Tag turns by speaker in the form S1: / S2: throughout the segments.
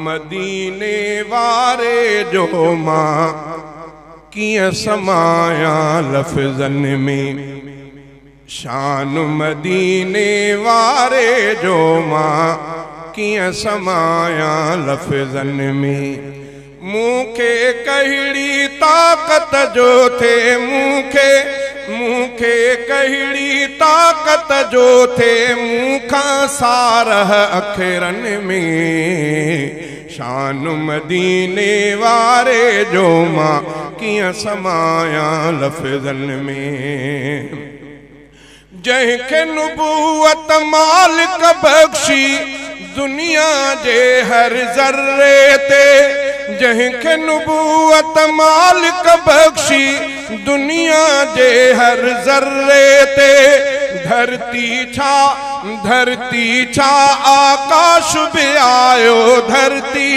S1: मदीने वारे जो मां कीअं समायां लफ़्ज़नि में। शान मदीने वारे जो मां कीअं समायां लफ़्ज़नि में। मूंखे कहिड़ी ताक़त जो थे, मूंखे कहिड़ी ताक़त जो थे, मूंखां सारह अखरनि में। शान मदीने वारे जो मां कीअं समायां लफ़्ज़नि में। जंहिंखे नुबूअत मालिक बख़्शी दुनिया जे हर ज़र्रे ते, जंहिंखे नुबूअत मालिक बख़्शी दुनिया जे हर ज़र्रे ते। धरती छा आकाश बि आयो, धरती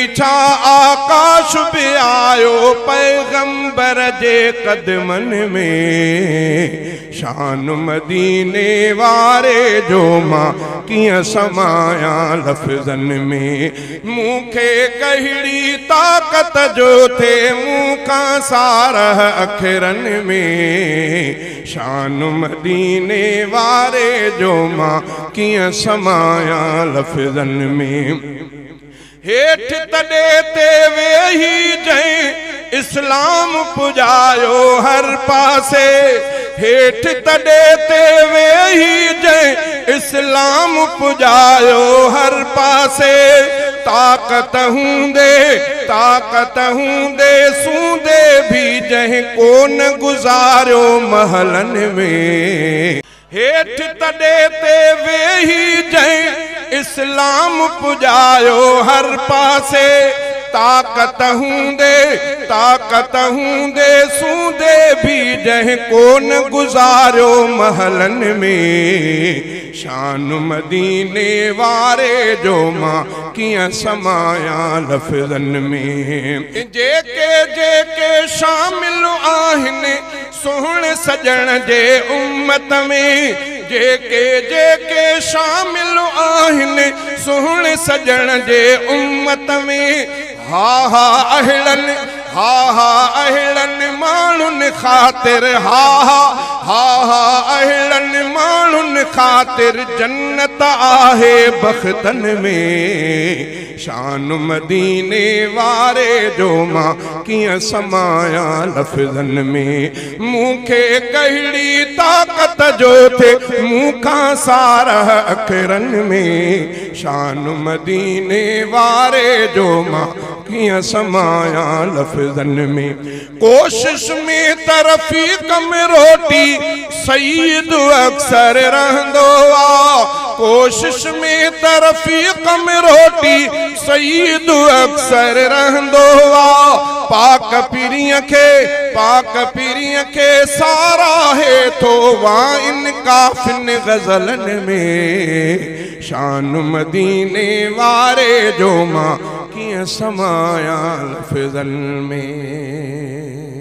S1: छा आकाश बि आयो पैगंबर जे कदमनि में। शान मदीने वारे जो मां कीअं समायां लफ़्ज़नि में। मूंखे कहिड़ी ताक़त जो थे, मूंखां सारह अखरनि में। शान मदीने वारे जो मां कीअं समायां लफ़्ज़नि में। हेठि तॾे ते वेही जंहिं इस्लाम पुॼायो हर पासे, हेठि तॾे ते वेही जंहिं इस्लाम पुॼायो हर पासे। ताक़त हूंदे सूंदे भी जंहिं कोन गुज़ारियो महलनि में। हेठि तॾे ते वेही जंहिं इस्लाम पुॼायो हर पासे। ताक़त हूंदे सूंदे भी जंहिं कोन गुज़ारियो महलनि में। शान मदीने वारे जो मां कीअं समायां लफ़्ज़नि में। जेके जेके शामिल आहिनि सुहिण सॼण जे उम्मत में, जेके जेके शामिल आहिनि सुहिण सॼण जे उम्मत में। हा हा अहिड़नि माण्हुनि ख़ातिर, हा हा अहिड़नि माण्हुनि ख़ातिर जन्नत आहे बख़्तनि में। शान मदीने वारे जो मां कीअं समायां लफ़्ज़नि में। मूंखे कहिड़ी ताक़त जो थे, मूंखां सारह अखरनि में। शान मदीने वारे जो मां कीअं समायां लफ़्ज़नि में। कोशिश में तरफ़ीक़ में रोटी सईद अक्सर रहंदो आ, कोशिश में तरफ़ीक़ में रोटी सईद अक्सर रहंदो आ। पाक पीरीअ खे साराहे थो वाइन काफ़िन ग़ज़लनि में। शान मदीने वारे जो मां कीअं समायां लफ़्ज़नि में।